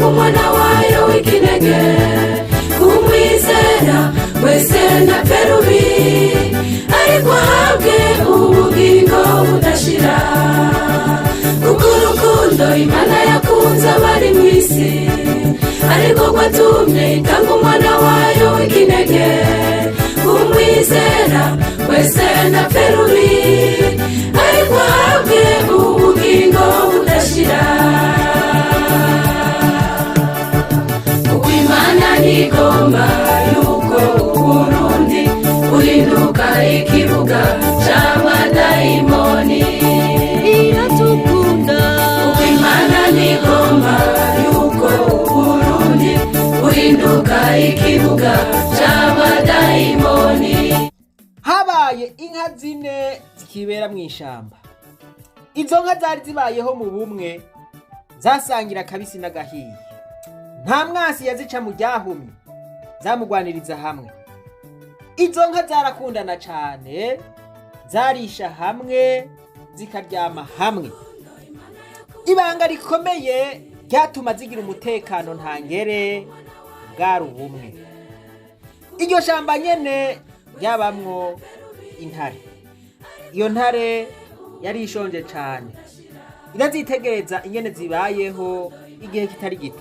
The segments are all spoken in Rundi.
Umwana wayo w'ikinege, kumwizera wese ntapfe rubi, ariko ahabwe ubugingo budashira. Kuko urukundo Imana yakunze abari mu isi ariko rwatumye itanga Umwana wayo w'ikinege, kumwizera wese ntapfe rubi, ariko ahabwe ubugingo budashira. Kuko Imana ntigomba yuko Uburundi buhinduka ikibuga c'amadayimoni. Iradukunda. Kuko Imana ntigomba yuko Uburundi buhinduka ikibuga c'amadayimoni. Habaye inka zine zikibera mu ishamba. Izo nka zari zibayeho mu bumwe, zasangira akabisi n'agahiye. Nta mwasi yazica mu ryahumye, zamugwaniriza hamwe. Izo nka zarakundana cane, zarisha hamwe, zikaryama hamwe. Ibanga rikomeye ryatuma zigira umutekano ntangere bwari ubumwe. Iryo shamba nyene ryabamwo intare. Iyo ntare yari ishonje cane, irazitegereza ingene zibayeho igihe kitari gito.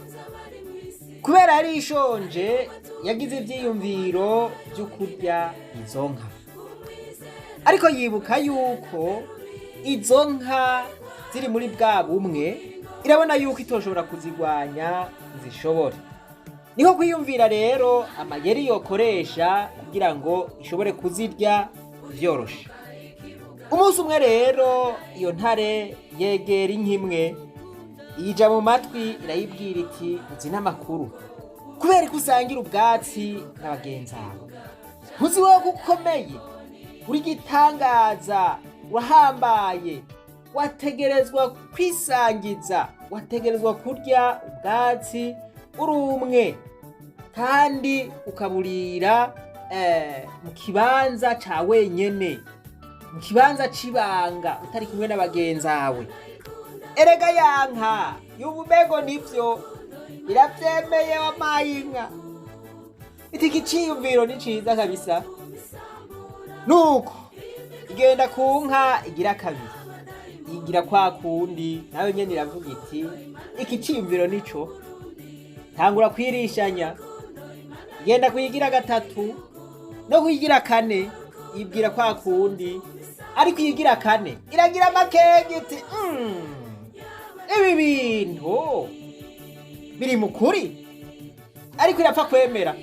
Kubera yari ishonje, yagize ivyiyumviro vyo kurya izo nka, ariko yibuka yuko izo nka ziri muri bwa bumwe, irabona yuko itoshobora kuzigwanya zishobore. Niho kwiyumvira rero amayeri yokoresha kugira ngo ishobore kuzirya vyoroshe. Umunsi umwe rero iyo ntare yegera inka imwe, iyija mu matwi, irayibwira iti: "Uzi n'amakuru? Kubera ko usangira ubwatsi na bagenzi bawe, ntuzi wowe ko ukomeye, uri igitangaza, urahambaye? Wategerezwa kwisangiza, wategerezwa kurya ubwatsi uri umwe kandi ukaburira mu kibanza ca wenyene, mu kibanza c'ibanga, utari kumwe na bagenzi bawe." Erega yanka y'ubumego nivyo iravyemeye, wampaye inka iti: "Iki ciyumviro ni ciza kabisa." Nuko igenda ku nka igira kabiri, igira kwa kundi, nayo nyene iravuga iti: "Iki ciyumviro nico." Tangura kwirishanya. Igenda kuyigira gatatu no kuyigira kane, ibwira kwa kundi, ariko iyigira kane iragira amakenga iti: Ibi bintu biri mu kuri?" Ariko irapfa kwemera.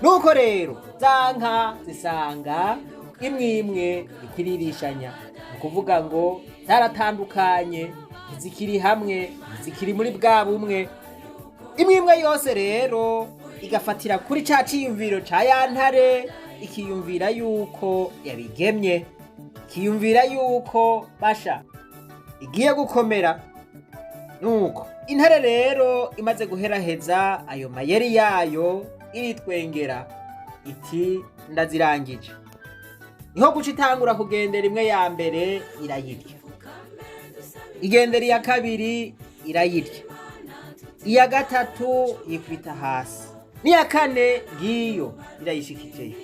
Nuko rero za nka zisanga imwe imwe ikiririshanya, ni ukuvuga ngo zaratandukanye, ntizikiri hamwe, ntizikiri muri bwa bumwe. Imwe imwe yose rero igafatira kuri ca ciyumviro ca ya ntare, ikiyumvira yuko yabigemye, ikiyumvira yuko basha igiye gukomera. Nuko intare rero imaze guheraheza ayo mayeri yayo, iritwengera iti: "Ndazirangije." Niho guca itangura kugendera imwe ya mbere, irayirya. Igendera iya kabiri, irayirya. Iya gatatu yikubita hasi, n'iya kane ngiyo irayishikijeyo.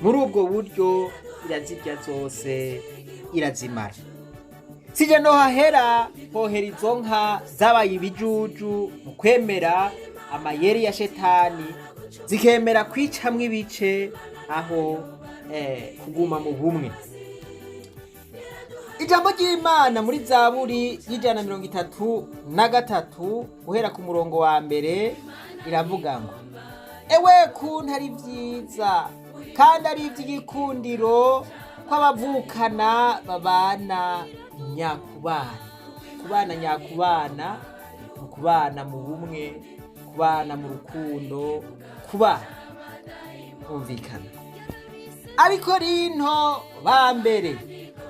Muri ubwo buryo irazirya zose, irazimara. Sije no hahera hohera izo nka zabaye ibijuju mu kwemera amayeri ya shetani, zikemera kwicamwo ibice aho kuguma mu bumwe. Ijambo ry'Imana muri Zaburi y'133 guhera ku murongo wa mbere iravuga ngo: "Ewe kuntu ari vyiza kandi ari ivy'igikundiro ko abavukana babana nyakubana." Kubana nyakubana ni ukubana mu bumwe, kubana mu rukundo, kubana kumvikana. Abikorinto ba mbere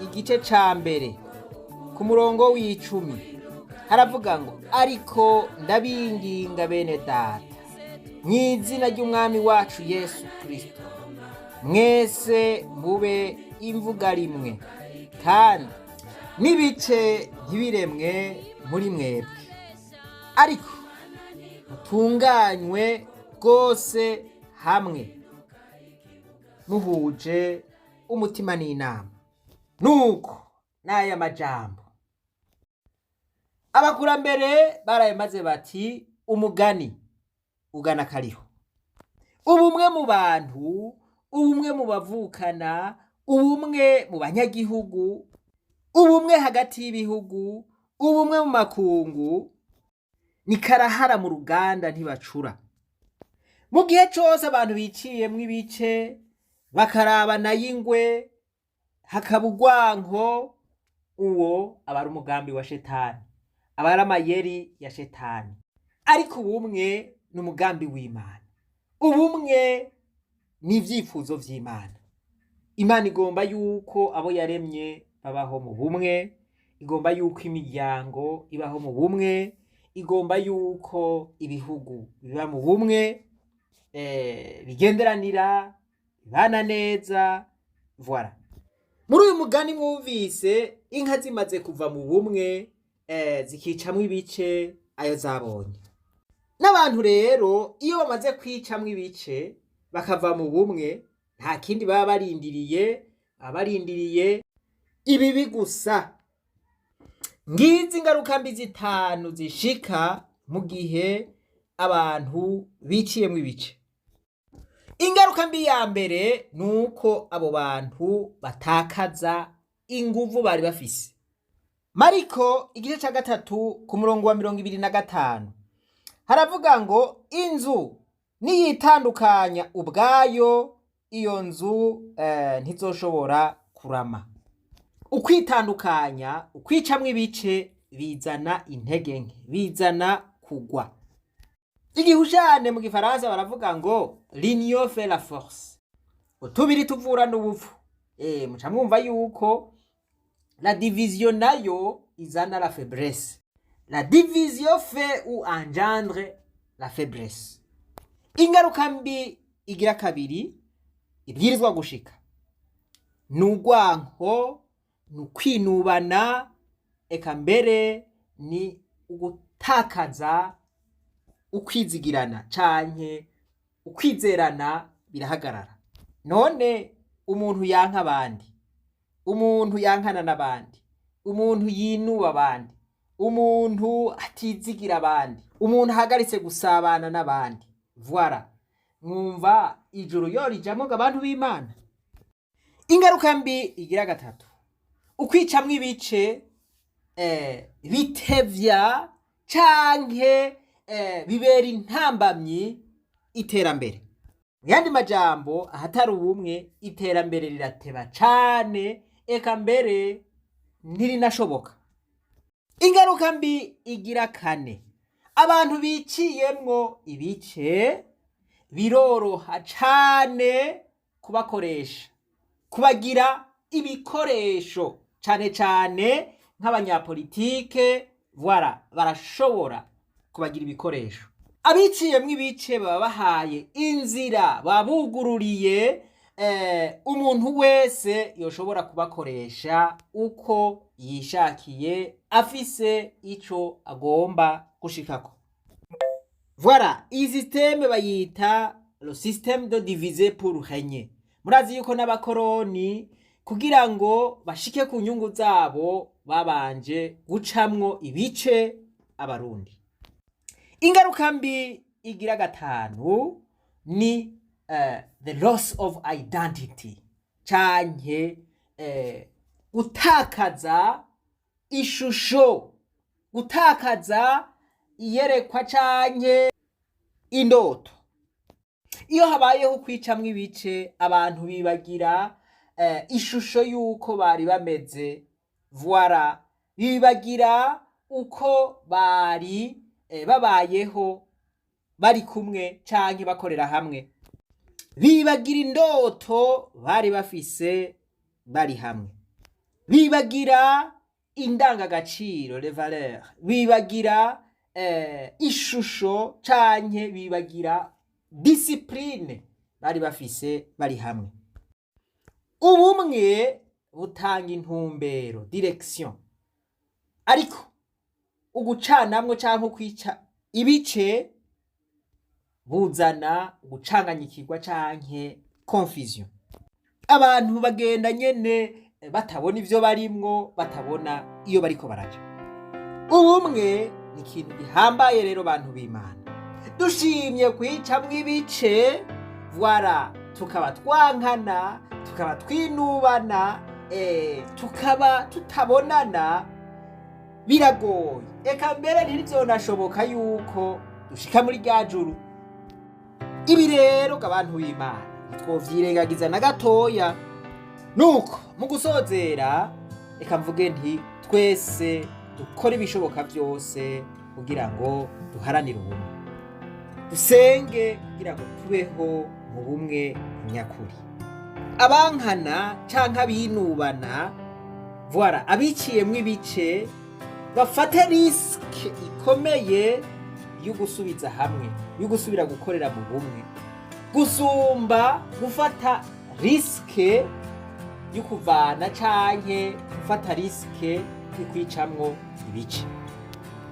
igice ca mbere ku murongo w'10 haravuga ngo: "Ariko ndabinginga bene data mu izina ry'Umwami wacu Yesu Kristo, mwese mube imvuga rimwe, kandi n'ibice ntibiremwe muri mwebwe, ariko Mutunganywe rwose hamwe, muhuje umutima n'inama. Nuko n'aya majambo abakurambere barayamaze bati: "Umugani ugana kariho." Ubumwe mu bantu, ubumwe mu bavukana, ubumwe mu banyagihugu, ubumwe hagati y'ibihugu, ubumwe mu makungu ni karahara mu ruganda, ntibacura. Mu gihe cose abantu biciyemwo ibice, bakarabana y'ingwe, hakaba urwanko, uwo aba ari umugambi wa Shetani, aba ari amayeri ya Shetani. Ariko ubumwe ni umugambi w'Imana, ubumwe ni ivyifuzo vy'Imana. Imana igomba yuko abo yaremye babaho mu bumwe, igomba yuko imiryango ibaho mu bumwe, igomba yuko ibihugu biba mu bumwe, bigenderanira, bibana neza. Voilà. Muri uyu mugani mwumvise inka zimaze kuva mu bumwe, zikicamwo ibice, ayo zabonye. N'abantu rero iyo bamaze kwicamwo ibice, bakava mu bumwe, nta kindi baba barindiriye, baba barindiriye ibibi gusa. Ngizi ingaruka mbi zitanu zishika mu gihe abantu biciyemwo ibice. Ingaruka mbi ya mbere ni uko abo bantu batakaza inguvu bari bafise. Mariko igice ca 3 ku murongo wa 25 haravuga ngo: "Inzu niyitandukanya ubwayo, iyo nzu ntizoshobora kurama." Ukwitandukanya, ukwicamwo ibice bizana intege nke, bizana kugwa. Igihushane mu gifaransa baravuga ngo: "L'union fait la force." Utubiri tuvura n'ubupfu. Muca mwumva yuko la division nayo izana la faiblesse. La division fait ou engendre la faiblesse. Ingaruka mbi igira kabiri ibwirizwa gushika ni urwanko, ni ukwinubana, eka mbere ni ugutakaza ukwizigirana canke ukwizerana, birahagarara. None umuntu yanka abandi, umuntu yankana n'abandi, umuntu yinuba abandi, umuntu atizigira abandi, umuntu ahagaritse gusabana n'abandi, voilà, mwumva ijuru yorijamwo ngo abantu b'Imana? Ingaruka mbi igira gatatu: ukwicamwo ibice bitevya canke bibera intambamyi iterambere. Mu yandi majambo, ahatari ubumwe iterambere rirateba cane, eka mbere ntirinashoboka. Ingaruka mbi igira kane: abantu biciyemwo ibice biroroha cane kubakoresha, kubagira ibikoresho, cane cane nk'abanyapolitike. Voilà, barashobora kubagira ibikoresho. Abiciyemwo ibice baba bahaye inzira, babugururiye umuntu wese yoshobora kubakoresha uko yishakiye, afise ico agomba gushikako. Voilà, iyi système bayita le système de diviser pour régner. Murazi yuko n'abakoroni kugira ngo bashike ku nyungu zabo babanje gucamwo ibice Abarundi. Ingaruka mbi igira gatanu ni the loss of identity canke gutakaza ishusho, gutakaza iyerekwa canke indoto. Iyo habayeho kwicamwo ibice, abantu bibagira ishusho y'uko bari bameze. Voilà, bibagira uko bari babayeho bari kumwe canke bakorera hamwe, bibagira indoto bari bafise bari hamwe, bibagira indangagaciro, les valeurs, bibagira ishusho canke bibagira discipline bari bafise bari hamwe. Ubumwe butanga intumbero, direction, ariko ugucanamwo canke ukwica ibice buzana gucanganyikirwa canke confusion. Abantu bagenda nyene batabona ivyo barimwo, batabona iyo bariko baraja. Ubumwe ni ikintu gihambaye rero, bantu b'Imana. Dushimye kwicamwo ibice, voilà, tukaba twankana, tukaba twinubana, tukaba tutabonana, biragoye. Eka mbere ntirizonashoboka yuko dushika muri rya juru. Ibi rero, abantu b'Imana, ntitwovyirengagiza na gatoya. Nuko mu gusozera, reka mvuge nti twese dukore ibishoboka byose kugira ngo duharanire ubumwe, dusenge kugira ngo tubeho mu bumwe nyakuri. Abankana canke abinubana, voilà, abiciyemwo ibice, bafate risque ikomeye yo gusubiza hamwe, yo gusubira gukorera mu bumwe, gusumba gufata risque yo kuvana canke gufata risque yo kwicamwo ibice,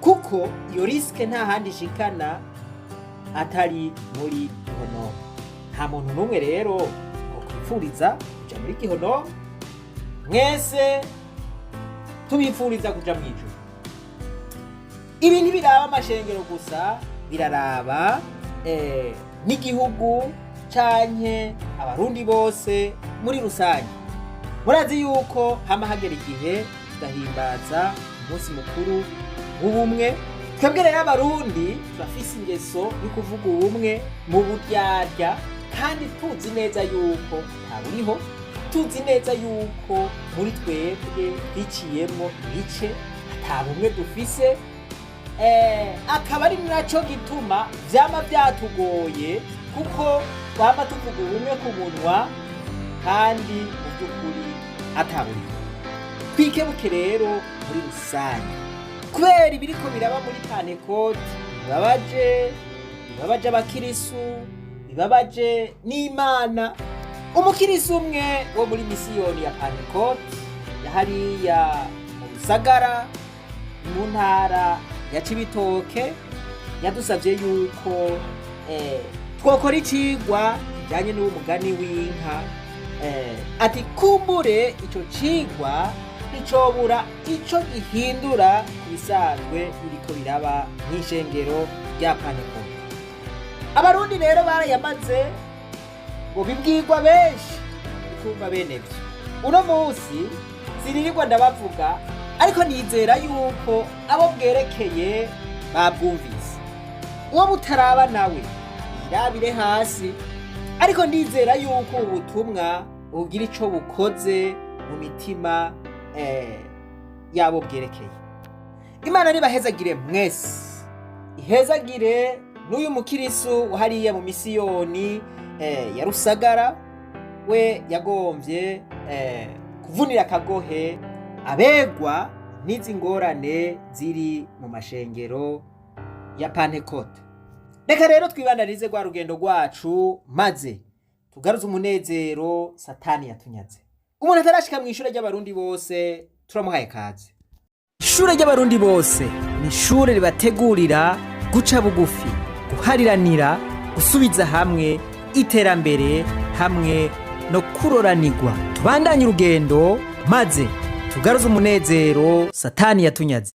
kuko iyo risque nta handi ishikana atari muri gihonomo. Nta muntu n'umwe rero wokwipfuriza kuja muri gihonomo. Mwese tubipfuriza kuja mw'ijuru. Ibi ntibiraba amashengero gusa, biraraba n'igihugu canke Abarundi bose muri rusange. Murazi yuko hama hagera igihe tugahimbaza umunsi mukuru w'ubumwe. Twebwe rero Abarundi turafise ingeso yo kuvuga ubumwe mu buryarya, kandi tuzi neza yuko ntaburiho, tuzi neza yuko muri twebwe twiciyemwo ibice, ata bumwe dufise. Akaba ari naco gituma vyama vyatugoye, kuko twama tuvuga ubumwe ku munwa kandi mu by'ukuri ataburiho. Twikebuke rero muri rusange kubera ibiriko biraba muri Pantekoti. Bibabaje, bibabaje abakirisu, bibabaje n'Imana. Umukirisu umwe wo muri misiyoni ya Pantekoti ya hariya mu Rusagara, mu ntara ya Cibitoke, yadusavye yuko twokora icigwa kijanye n'uwo mugani w'inka. Ati kumbure ico cigwa nticobura ico gihindura ku bisanzwe biriko biraba mw'ishengero rya Pantekote. Abarundi rero barayamaze ngo bibwirwa benshi bikumva bene vyo. Uno munsi sinirirwa ndabavuga, ariko nizera yuko abo bwerekeye babwumvise. Uwo butaraba nawe yirabire hasi, ariko ndizera yuko ubu butumwa bugira ico bukoze mu mitima yabo bwerekeye. Imana nibahezagire mwese, ihezagire n'uyu mukirisu hariya mu misiyoni ya Rusagara, we yagomvye kuvunira akagohe abegwa n'izi ngorane ziri mu mashengero ya Pantekote. Reka rero twibandanize rwa rugendo rwacu, maze tugaruze umunezero Satani yatunyaze. Umuntu atarashika mu ishure ry'Abarundi bose, turamuhaye kaze. Ishure ry'Abarundi bose ni ishure ribategurira guca bugufi, guhariranira, gusubiza hamwe, iterambere hamwe no kuroranirwa. Tubandanye urugendo, maze tugaruze umunezero Satani yatunyaze.